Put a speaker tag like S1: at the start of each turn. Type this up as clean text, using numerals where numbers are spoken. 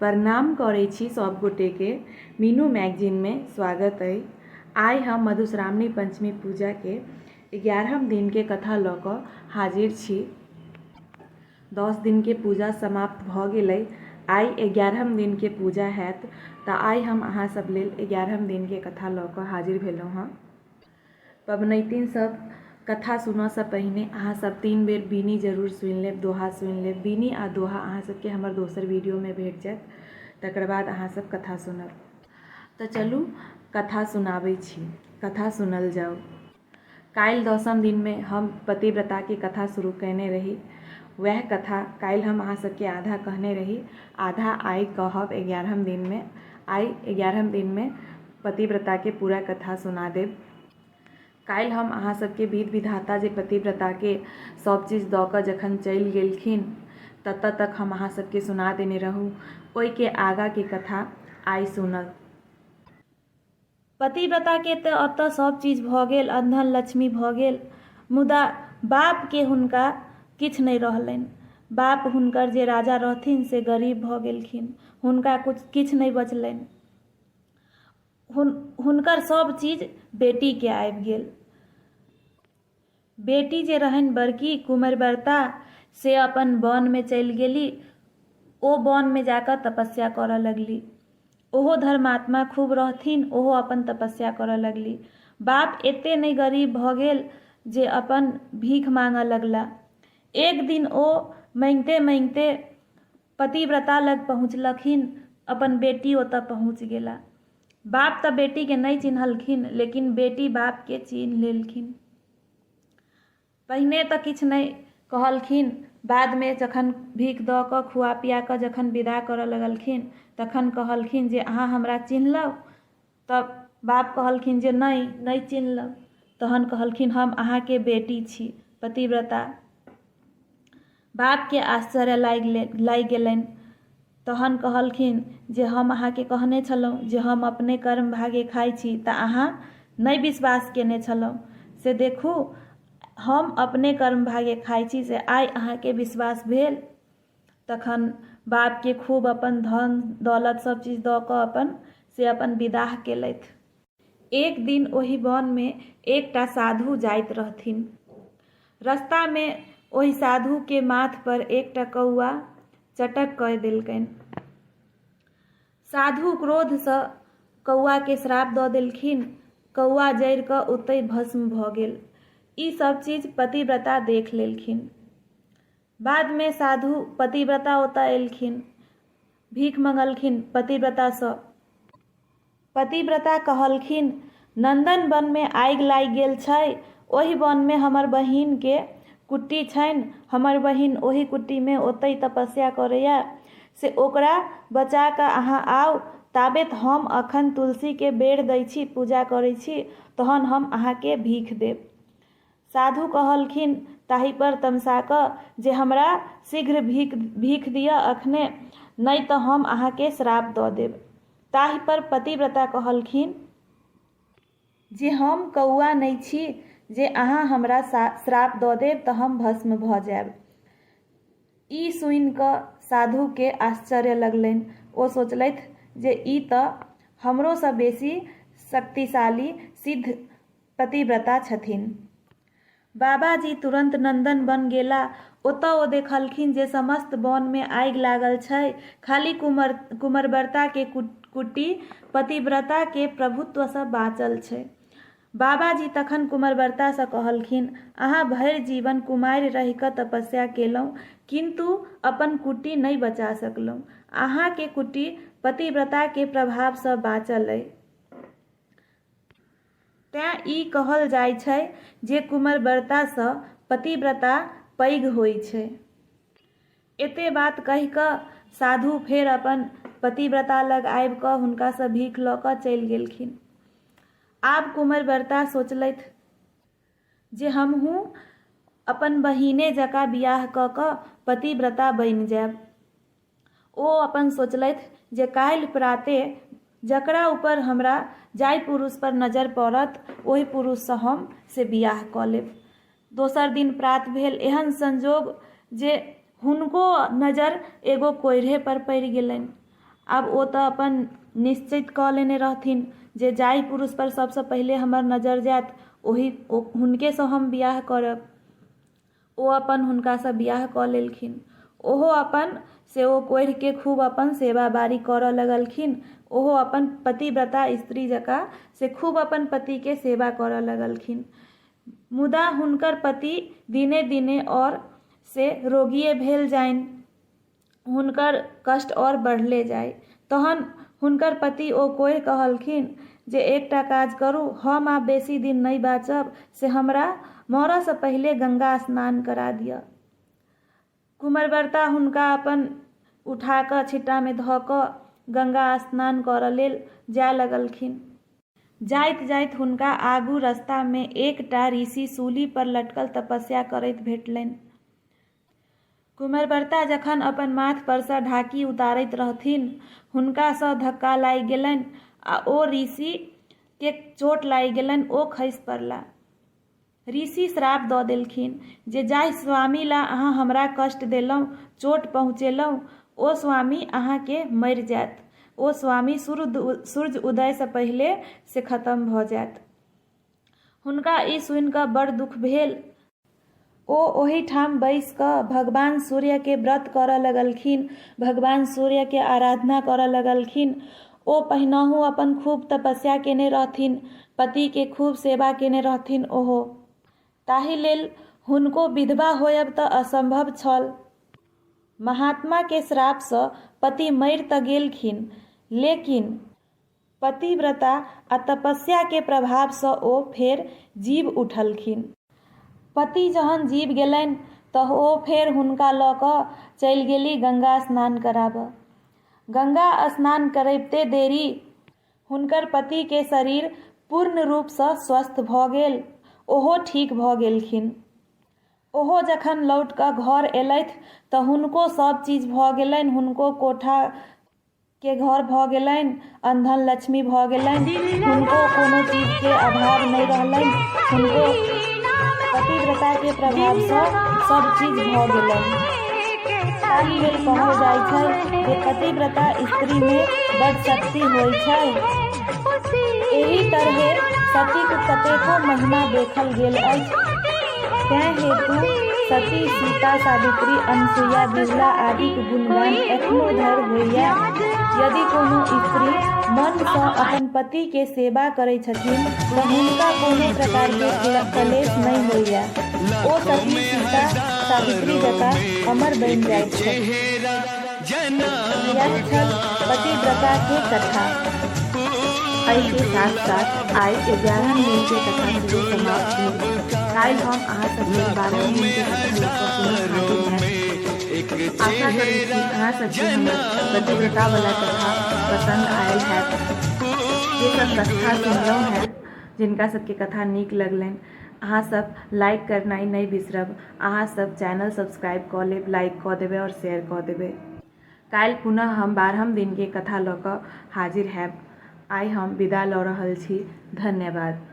S1: प्रणाम करै छी सब गोटेके। मीनू मैगजीनमे स्वागत अइ। आइ हम मधुश्रावणी पंचमी पूजाके 11म दिनके कथा लऽ कऽ हाजिर छी। 10 दिनके पूजा समाप्त भऽ गेलै। आइ 11म दिनके पूजा हैत तऽ आइ हम अहाँ सब लेल 11म दिनके कथा लऽ कऽ हाजिर भेलहुँ हँ। पबनैतिन सब कथा सुनऽसँ पहिने अहाँ सब 3 बेर बीनी जरूर सुनि लेब, दोहा सुनि लेब। बीनी आ दोहा अहाँ सबके हमर दोसर वीडियोमे भेट जायत। तकर बाद अहाँ सब कथा सुनब। तऽ चलू कथा सुनाबै छी, कथा सुनल जाउ। काल्हि 10म दिनमे हम पतिव्रताके कथा शुरू कयने रही। वएह कथा काल्हि हम अहाँ सबके आधा कहने रही, आधा आइ कहब 11म दिनमे। आइ 11म दिनमे पतिव्रताके पूरा कथा सुना देब। काल्हि हम अहाँ सबके विध विधाता जे पतिव्रताके सब चीज दऽ कऽ जखन चलि गेलखिन ततऽ तक हम अहाँ सबके सुना देने रहूँ। ओहिके आगाँके कथा आइ सुनब।
S2: पतिव्रताके तऽ ओतऽ सब चीज भऽ गेल, अनधन लक्ष्मी भऽ गेल, मुदा बापके हुनका किछु नहि रहलनि। बाप हुनकर जे राजा रहथिन से गरीब भऽ गेलखिन, हुनका किछु नहि बचलनि। हुनकर सब चीज बेटीके आबि गेल। बेटी जे रहनि बड़की कुमरबरता से अपन वनमे चलि गेली। ओ वनमे जाकऽ तपस्या करऽ लगली। ओहो धर्मात्मा खूब रहथिन, ओहो अपन तपस्या करऽ लगली। बाप एते नहि गरीब भऽ गेल जे अपन भीख माँगऽ लगला। एक दिन ओ माँगिते माँगिते पतिव्रता लग पहुँचलखिन, अपन बेटी ओतऽ पहुँच गेला। बाप तऽ बेटीके नहि चिन्हलखिन, लेकिन बेटी बापके चिन्ह लेलखिन। पहिने तऽ किछु नहि कहलखिन, बादमे जखन भीख दऽ कऽ खुआ पिया कऽ जखन विदा करऽ लगलखिन तखन कहलखिन जे अहाँ हमरा चिन्हलहुँ? तऽ बाप कहलखिन जे नहि, नहि चिन्हलहुँ। तहन कहलखिन हम अहाँके बेटी छी, पतिव्रता। बापके आश्चर्य लागि गेलनि। तहन कहलखिन जे हम अहाँके कहने छलहुँ जे हम अपने कर्म भागे खाइ छी तऽ अहाँ नहि विश्वास केने छलहुँ। से देखू हम अपने कर्म भागे खाइ छी से आइ अहाँके विश्वास भेल। तखन बापके खूब अपन धन दौलत सब चीज दऽ कऽ अपन से अपन विदाह केलथि। एक दिन ओहि वनमे एकटा साधु जाइत रहथिन। रस्तामे ओहि साधुके माथ पर एकटा कौआ चटक कए देलकनि। साधु क्रोधसँ कौआके श्राप दऽ देलखिन। कौआ जरि कऽ ओतहि भस्म भऽ गेल। ई सभ चीज पतिव्रता देख लेलखिन। बादमे साधु पतिव्रता ओतऽ एलखिन। भीख मङ्गलखिन पतिव्रतासँ। पतिव्रता कहलखिन, नन्दन वनमे आगि लागि गेल छै। ओहि वनमे हमर बहिनके कुट्टी छनि। हमर बहिन ओहि कुट्टीमे ओतहि तपस्या करैए। से ओकरा बचा कऽ अहाँ आउ। ताबेत हम अखन तुलसीके बेर दै छी, पूजा करै छी, तहन हम अहाँके भीख देब। साधु कहलखिन ताहिपर तमसा कऽ जे हमरा शीघ्र भीख दिअ अखने, नहि तँ हम अहाँकेँ श्राप दऽ देब। ताहिपर पतिव्रता कहलखिन जे हम कौआ नहि छी जे अहाँ हमरा श्राप दऽ देब तँ हम भस्म भऽ जायब। ई सुनि कऽ साधुकेँ आश्चर्य लगलनि। ओ सोचलथि जे ई तँ हमरोसँ बेसी शक्तिशाली सिद्ध पतिव्रता छथिन। बाबाजी तुरन्त नन्दन वन गेला। ओतऽ ओ देखलखिन जे समस्त वन मे आगि लागल छै। खाली कुमरबरता के कुटी पतिव्रता के प्रभुत्व सँ बाँचल छै। बाबाजी तखन कुमरबरता सँ कहलखिन, अहाँ भरि जीवन कुमारि रहि कऽ तपस्या केलहुँ, किन्तु अपन कुटी नहि बचा सकलहुँ। अहाँ के कुटी पतिव्रता के प्रभाव सँ बाँचल अइ। तेँ ई कहल जाइ छै जे कुमरव्रतासँ पतिव्रता पैघ होइ छै। एते बात कहि कऽ साधु फेर अपन पतिव्रता लग आबि कऽ हुनकासँ भीख लऽ कऽ चलि गेलखिन। आब कुमरव्रता सोचलथि जे हमहूँ अपन बहिने जकाँ बिआह कऽ कऽ पतिव्रता बनि जाएब। ओ अपन सोचलथि जे काल्हि प्राते जकरा ऊपर हमरा जाहि पुरुषपर नजरि पड़त ओहि पुरुषसँ हम से बियाह कऽ लेब। दोसर दिन प्रात भेल, एहन संजोग जे हुनको नजरि एगो कोइढ़ेपर पड़ि गेलनि आब ओ तऽ अपन निश्चित कऽ लेने रहथिन जे जाहि पुरुषपर सभसँ पहिले हमर नजरि जायत ओही हुनकेसँ हम बियाह करब। ओ अपन हुनकासँ बियाह कऽ लेलखिन। ओहो अपन से ओ कोढ़िके खूब अपन सेवा बारी करऽ लगलखिन। ओहो अपन पतिव्रता स्त्री जकाँ से खूब अपन पतिके सेवा करऽ लगलखिन। मुदा हुनकर पति दिने दिने आओर से रोगिये भेल जानि। हुनकर कष्ट आओर बढ़ले जाइ। तहन हुनकर पति ओ कोढ़ि कहलखिन जे एकटा काज करू, हम आब बेसी दिन नहि बाँचब, से हमरा मरऽसँ पहिले गंगा स्नान करा दिअ। कुमरवर्ता हुनका अपन उठा कऽ छिट्टामे धऽ कऽ गंगा स्नान करऽ लेल जाय लगलखिन। जाइत-जाइत हुनका आगू रस्तामे एकटा ऋषि सूली पर लटकल तपस्या करैत भेटलनि। कुमरवर्ता जखन अपन माथ परसँ ढाकी उतारैत रहथिन, हुनकासँ धक्का लागि गेलनि आ ओ ऋषिकेँ चोट लागि गेलनि, ओ खसि पड़ला। ऋषि श्राप दऽ देलखिन जे जाहि स्वामी ला अहाँ हमरा कष्ट देलहुँ, चोट पहुँचेलहुँ, ओ स्वामी अहाँके मरि जायत। ओ स्वामी सूर्य उदयसँ पहिले से खतम भऽ जायत। हुनका ई सुनि कऽ बड़ दुख भेल। ओ ओहिठाम बैसि कऽ भगवान सूर्यके व्रत करऽ लगलखिन, भगवान सूर्यके आराधना करऽ लगलखिन। ओ पहिनहुँ अपन खूब तपस्या केने रहथिन, पतिके खूब सेवा केने रहथिन ओहो। ताहि लेल हुनको विधवा होयब तऽ असम्भव छल। महात्माके श्रापसँ पति मरि तऽ गेलखिन, लेकिन पतिव्रता आ तपस्या के प्रभाव सँ ओ फेर जीब उठलखिन। पति जहन जीब गेलनि तऽ ओ फेर हुनका लऽ कऽ चलि गेली गंगा स्नान कराबऽ। गंगा स्नान करबिते देरी हुनकर पति के शरीर पूर्ण रूप सँ स्वस्थ भऽ गेल। ओहो ठीक भऽ गेलखिन। ओहो जखन लौट कऽ घर एलथि तऽ हुनको सब चीज भऽ गेलनि। हुनको कोठा के घर भऽ गेलनि, अनधन लक्ष्मी भऽ गेलनि, हुनको कोनो चीजके अभाव नहि रहलनि, हुनको पतिव्रताके प्रभावसँ सभ चीज भऽ गेलनि। ताहि लेल कहल जाइ छै जे पतिव्रता स्त्रीमे बड्ड शक्ति होइ छै। एहि तरहे सतीक कतेको महिमा देखल गेल अछि। तेँ हेतु सती, सीता, सावित्री, अनसूया, बिहुला आदिक गुणगान एखनो धरि होइए। यदि कोनो स्त्री मन सँ अपन पति के सेवा करै छथिन त हुनका कोनो प्रकार के क्लेश नहि होइए। ओ सती, सीता, सावित्री जकाँ अमर बनि जाइत छथि। यैह छल पतिव्रता के कथा।
S1: एहि के साथ साथ आइ एगारहम दिन के कथा सेहो समाप्त भेल। काल्हि हम अहाँ सब लेल बारहम दिन के कथा लऽ कऽ पुनः हाजिर हैब। आशा करैत छी अहाँ सबके हमर पतिव्रता वाला कथा पसंद आयल हैत। जे सब कथा सुनलहुँ हैं जिनका सबके कथा नीक लगलनि अहाँ सब लाइक करनाइ नहि बिसरब। अहाँ सब चैनल सब्सक्राइब कऽ लेब, लाइक कऽ देबै आओर शेयर कऽ देबै। काल्हि पुनः हम बारहम दिनके कथा लऽ कऽ हाजिर हैब। आइ हम विदा लऽ रहल छी। धन्यवाद।